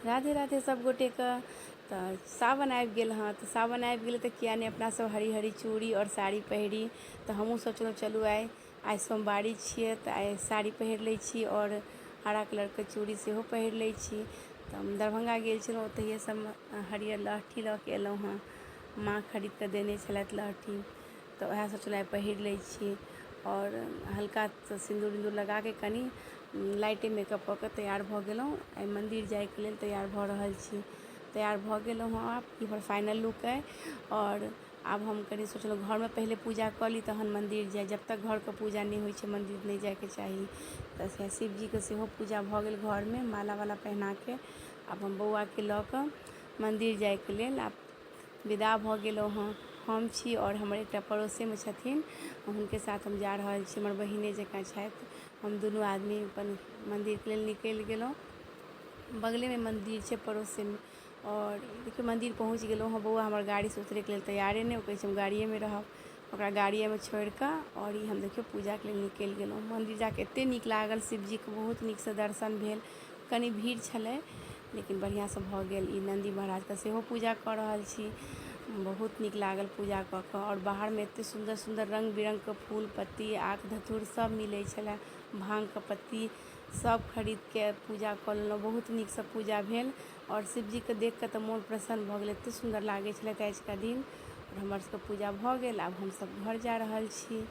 राधे राधे सब गोटेके। तऽ सावन आबि गेल हँ, तऽ सावन आबि गेलै तऽ किया नहि अपना सब हरी हरी चूड़ी आओर साड़ी पहिरी। तऽ हमहूँ सोचलहुँ, चलू आइ आइ सोमवारी छियै तऽ आइ साड़ी पहिर लै छी आओर हरा कलरके चूड़ी सेहो पहिर लै छी। तऽ हम दरभंगा गेल छलहुँ, ओतहिएसँ हम हरियर लहठी लऽ कऽ एलहुँ हँ। माँ खरीद कऽ देने छलथि लहठी, तऽ उएह सोचलहुँ आइ पहिर लै छी आओर हल्का सिन्दूर विन्दूर लगाके कनि लाइटे मेकअप कऽ कऽ तैयार भऽ गेलहुँ। आइ मन्दिर जाइके लेल तैयार भऽ रहल छी। तैयार भऽ गेलहुँ हँ, आब ई हमर फाइनल लुक अइ। आओर आब हम कनि सोचलहुँ घरमे पहिले पूजा कऽ ली, तहन मन्दिर जाइ। जब तक घरके पूजा नहि होइ छै, मन्दिर नहि जाइके चाही। तऽ शिवजीके सेहो पूजा भऽ गेल घरमे माला वाला पहिनाके। आब हम बौआके लऽ कऽ मन्दिर जाइके लेल आब विदा भऽ गेलहुँ हँ। हम छी आओर हमर एकटा पड़ोसेमे छथिन, हुनके साथ हम जा रहल छी। हमर बहिने जकाँ छथि। हम दुनू आदमी अपन मन्दिरके लेल निकलि गेलहुँ। बगलेमे मन्दिर छै, पड़ोसेमे। आओर देखियौ, मन्दिर पहुँच गेलहुँ हँ। बौआ हमर गाड़ीसँ उतरैके लेल तैयारे नहि, ओ कहै छै हम गाड़िएमे रहब। ओकरा गाड़िएमे छोड़िकऽ आओर ई हम देखियौ पूजाके लेल निकलि गेलहुँ। मन्दिर जाकऽ एतेक नीक लागल, शिवजीके बहुत नीकसँ दर्शन भेल। कनि भीड़ छलै, लेकिन बढ़िआँसँ भऽ गेल। ई नन्दी महाराजके सेहो पूजा कऽ रहल छी। बहुत नीक लागल पूजा कऽ कऽ। आओर बाहरमे एतेक सुन्दर सुन्दर रङ्ग बिरङ्गके फूल, पत्ती, आक, धतूर सभ मिलै छलै, भाङ्गके पत्ती सभ खरीदके पूजा कऽ लेलहुँ। बहुत नीकसँ पूजा भेल आओर शिवजीके देखि कऽ तऽ मोन प्रसन्न भऽ गेल। एतेक सुन्दर लागै छलथि आजुका दिन। आओर हमर सभके पूजा भऽ गेल, आब हमसभ घर जा रहल छी।